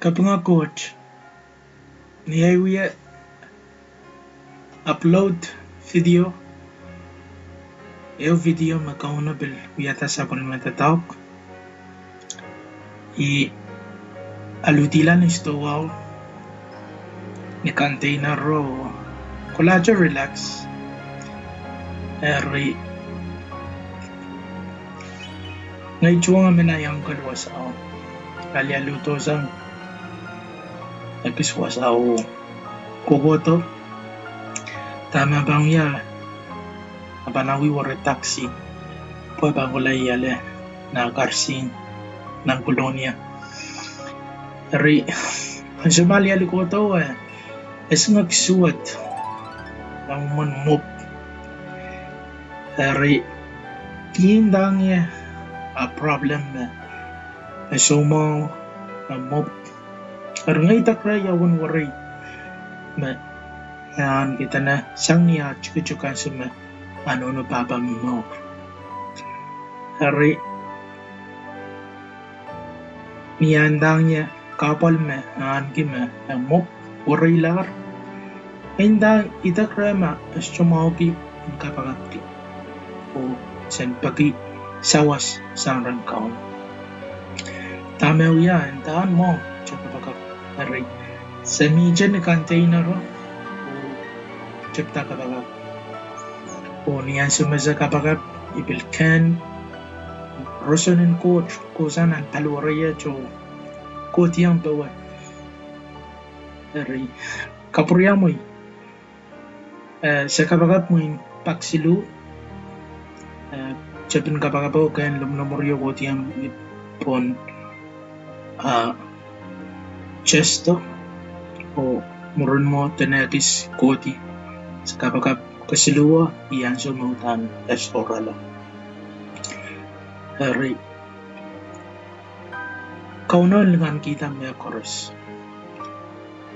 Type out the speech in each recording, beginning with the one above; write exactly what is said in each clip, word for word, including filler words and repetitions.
Kapinga Koht, ni ahi wie upload video, ehu video me Kauno pil wiahda sapwellime doadoahk, I aluhdihla ni sidohwao, ni container o, kolahte relax. Eri, ngehi tuhwong emen ahi uncle wasao, alialuhdo sang ekis wasao, kohkohdo dahme pahn wia, a pahn awi were taksi pwe pahn kohla ale nan Karsihn, nan Kolonia. Eri, ansou me alialuhdo, e esingek suwed nan mwomwen mwopw. Eri, I ndahng ie a problem me e soumwahu, e mwopw. Eri ngehi idek reh ia uwen werei me e ahneki dene sang ni ah tikitik ansou me ah nohno pahpa mour. Eri, ni ah ndahng ie kahpwal me e ahneki me e mwopw wereilahr, e ndahng idek reh ma e sohte mwahuki en kapakapki oh sen peki sawas sang rehn Kauno. Dahme wia, e ndahng mwahu te kapakap. Eri, se mihte ni container o, oh tepda kapakap. Oh ni ansou me se kapakap, I pil kehn roson en Koht kohsang nan paliwar iet oh kohdiong powe. Eri, kapwuriamwei, eh, se kapakap mwein pak siluh, eh, tepin kapakapo kehn lomwlomwur io kohdiong pohn, ah, chest o, oh mwurin mwo dene ekis kohdi. Se kapakap kesiluhwo, I ansou me udahn e sohrala. Eri, Kauno en lingankihda mehkoaros.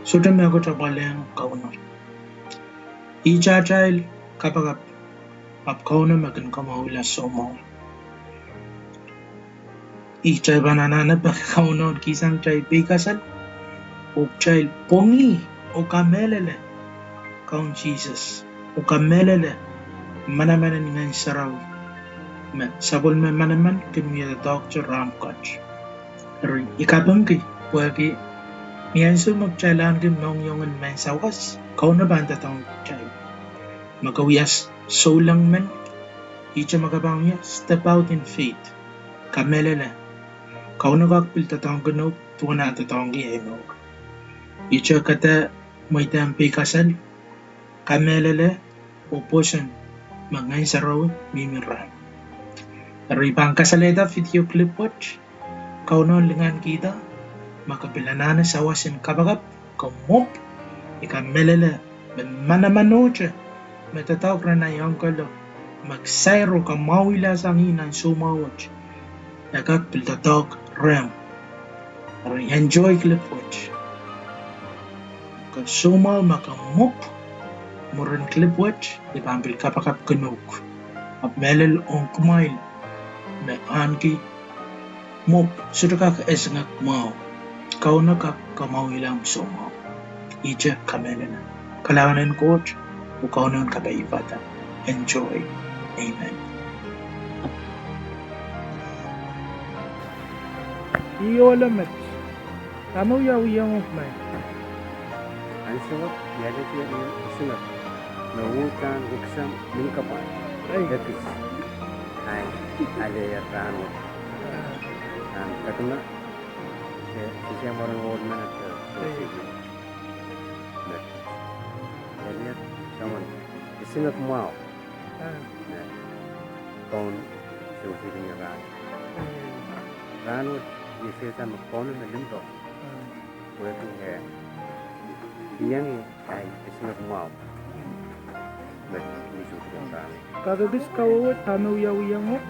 Sohte mehkot apwalehng Kauno. Ihte atail kapakap, ahpw Kauno me kin kamwahwihla soumwahu. Ihte pahn anahne peki Kauno en kihsang atail peikasal oh kitail pwongih oh kamehlele Kaun Sises oh kamehlele manaman en Ngehn Sarawi, me sapwellime manaman kin wia doadoahkte rahn pwukat. Eri, I kapingki pwehki ni ansou me kitail ahneki mohngiong en mehn sawas, Kauno pahn doadoahngki kitail. Ma ke wia souleng men, ihte ma ke pahn wia, step out in faith. Kamehlele, Kauno kak pil doadoahngki nohk duwen ah doadoahngki ei mour. Ihte ke dehr mweidehng peikasal, kamehlele, oh pwoson me Ngehn Sarawi mihmi rahn. Eri, I pahn kasalehda video clip wet. Kauno en lingankihda ma ke pil anahne sawas en kapakap, ke mwopw, I kamehlele me manamanohte me doadoahk rehn ahi oankelo me sair oh kamwahwihla sang ih nan soumwahu wet, e kak pil doadoahk rehmw. Eri enjoy clip wet. Ke soumwahu ma ke mwopw, mwurin clip wet I pahn pil kapakapki nohk. Ahpw mehlel ong kumwail me ahneki mwopw sohte kak esingek mwahu. Kauno kak kamwahwihla omw soumwahu. Ihte kamehlele. Kalahngan en Koht oh Kauno en kapai fada. Enjoy. Amen. Ih ohlo met. Dahme wiawiong uhk, Mike? Ansou wet I alehdi esingek me uhdahn weksang mingkapwal. Ei. Ekis ahi alehier rahnwet. Ah. Nan Kaduna, e sehse mwaren ohl men ete. Ei. Met. Alehier soangen esingek mwahu. Ah. Me Kauno sewesehkin ie rahn. Ei. Rahnwet I esehda me Kauno me limpoak. Ah. Pwehki e iang ie ahi esingek mwahu. Met ni suhd kan rahn. Kak ekis kawehwe dahme wiawiong uhk?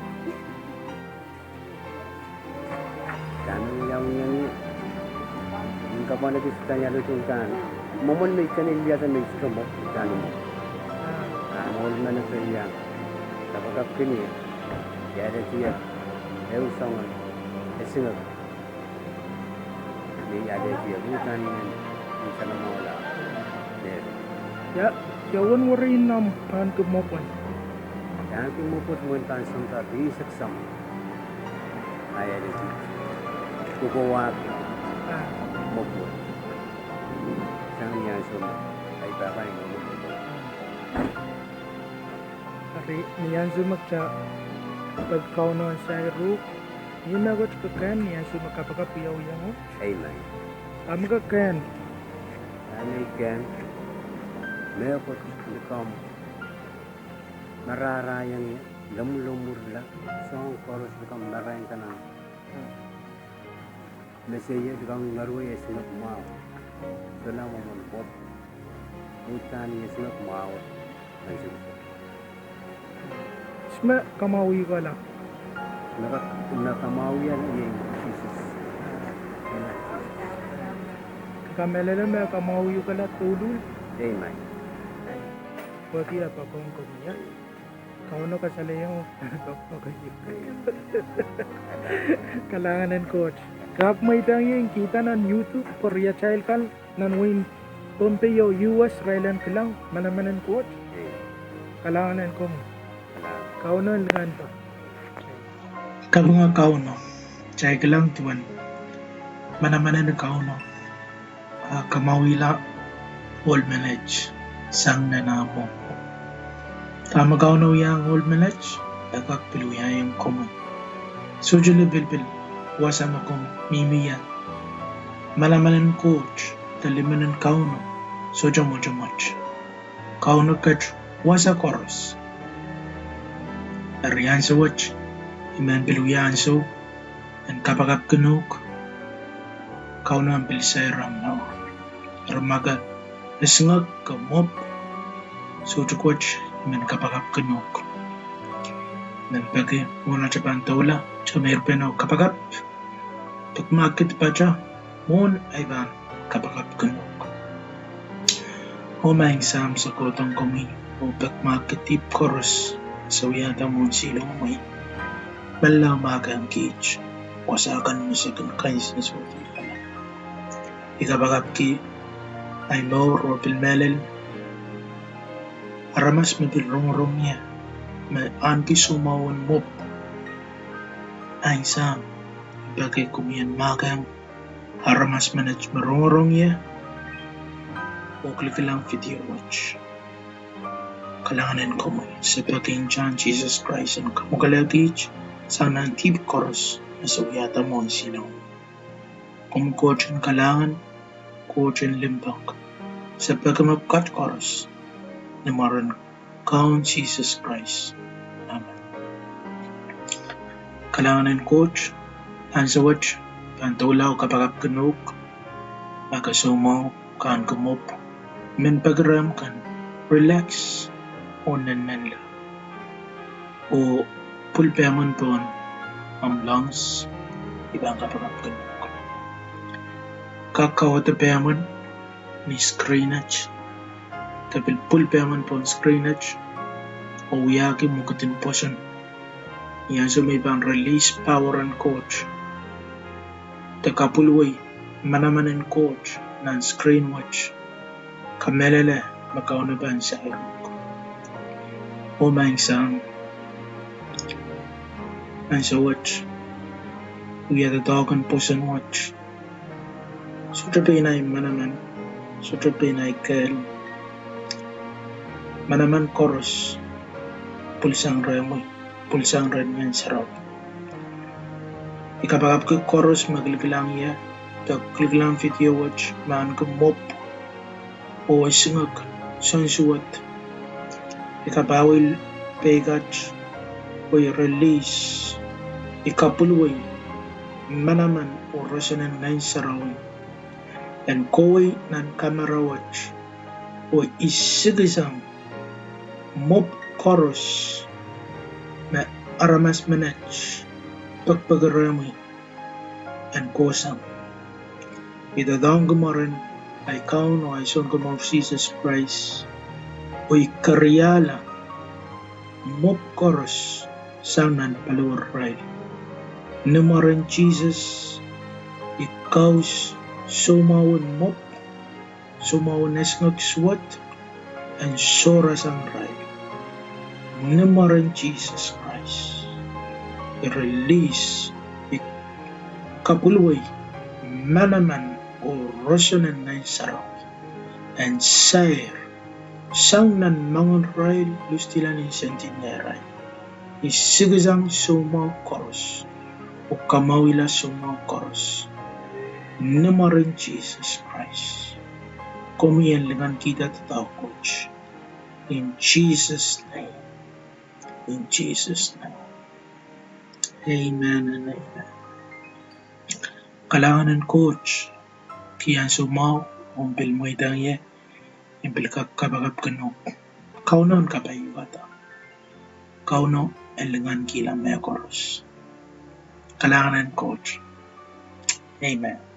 Dahme wiawiong ie, mingkapwal ekis uhdahn I alehdi uhdahn mwomwen me I dene I wiahda me I sohte mwopw, uhdahn I mwopw. Ah, ohl men ete iang kapakapkin ie, I alehdi ehu soangen esingek. Ni alehdi uhdahn ni, ni salemwahula. Ia, ia uwen werei nan ahneki mwopwon? Ahneki mwopwon mwein pahn sounpar rieisek samwa. Ahi alehdi. Kokohwahki mwopwon. Sang ni ansou me ahi pahpa mwopwon. Eri ni ansou me kita peki Kauno en sair uhk, mie mehkot ke kehn ni ansou me kapakap wiawihong uhk? Amen. Ahme ke kehn? Ahme I kehn, mehkot likamw marahrahiong ie, lomwlomwurla, soahng koaros likamw marain kanang. Me se ie likamw ngeruwe esingek mwahu. Solahr mwomwen mwopw. Uhdahn esingek mwahu. Ansou me kamwahuiukala. Me ka, me kamwahuiala iei Sises. Kamehlele me kamwahuiukala douluhl? Amen. Pwehki e poakohng komwi. Kauno kasalehiong. Kalahngan en Koht. Ke ahpw mweidohng ie en kihda nan YouTube pwe riatail kan nan wehin Pohnpei oh U S irail en kilang manaman en Koht. Kalahngan en komwi. Kauno en likan pahn kapinga Kauno, kitail kilang duwen manaman en Kauno, a kamwahuiala ohl menet sang nan ah mwomw. Dahme Kauno wiahiong ohl menet, e kak pil wiahiong komwi. Sohte lipilpil wasa me komw mihmi ie. Manaman en Koht, de limen en Kauno, sohte mwotomwot. Kauno ket wasa koaros. Eri ansou wet, I men pil wia ansou en kapakapkin uhk, Kauno en pil sair ahmw mour. Eri ma ke esingek ke mwopw, sohte kwet I men kapakapkin uhk. I men peki mwohn atail pahn doula, tohn meirpen oh kapakap, pekmahkki dipata, mwohn ei pahn kapakapkin uhk. Oh Maing Sahm, se kohdohng komwi oh pekmahkki dihp koaros me se wiahda mwohn silangimwi. Menlau mahkehng kiht, wasa kan me se kin kansensuwedih kan. I kapakapki ahi mour oh pil mehlel aramas me pil rongorong ie, me ahneki soumwahu en mwopw. Maing Sahm, I peki komwi en mahkehng aramas menet me rongorong ie oh kilikilang video wet. Kalahngan en komwi, se peki ni ntahn Sises Krais en kamwakelehda kiht sang nan dihp koaros me se wiahda mwohn silangimwi. Komwi Koht en kalahngan, Koht en limpoak. Se peki mepwukat koaros ni mwaren Kaun Sises Krais. Amen. Kalahngan en Koht, ansou wet pahn doula oh kapakapkin uhk, ma ke soumwahu ke ahneki mwopw, I men peki rehmw kan relax oh nennenla oh pwulpehmwen pohn ahmw lungs. I pahn kapakapkin uhk. Kak kauwada pehmwen ni screen et, de pil pwulpehmwen pohn screen et, oh wiahki mwekidin pwoson. Ni ansou me I pahn release power en Koht de kapwilwei manaman en Koht nan screen wet, kamehlele me Kauno pahn sair uhk. Oh Maing Sahm, ansou wet I wia doadoahk en pwoson wet. Sohte pein ahi manaman, sohte pein ahi kehl. Manaman koaros pwilsang rehmwi, pwilsang rehn Ngehn Sarawi. I kapakapki koaros me kilikilang ie, de kilikilang video wet, me ahneki mwopw oh esingek, sonsuwed. I kapahwei peikat oh I release, I kapwilwei manaman oh roson en Ngehn Sarawi en kohwei nan kamera wet, oh I sikisang mwopw koaros me aramas menet pekipeki rehmwi en kohsang. I doadoahngki mwaren ahi Kaun oh ahi Sounkomour Sises Krais, oh I keriahla mwopw koaros sang nan paliwar irail. Ni mwaren Sises, I kaus soumwahu en mwomw, soumwahu en esingek suwed, en sohrasang irail. Ni mwaren Sises Krais, I release, I kapwilwei manaman oh roson en Ngehn Sarawi en sair sang nan moangen irail, lusdihlahn insentin irail. I sikisang soumwahu koaros oh kamwahwihala soumwahu koaros ni mwaren Sises Krais. Komwi en lingankihda doadoahk wet. In Jesus' name. In Jesus' name. Amen and amen. Kalahngan en Koht, ki ansou mwahu omw pil mweidohng ie, I pil kak kapakapkin uhk. Kauno en kapaiada. Kauno en lingankihla mehkoaros. Kalahngan en Koht. Amen.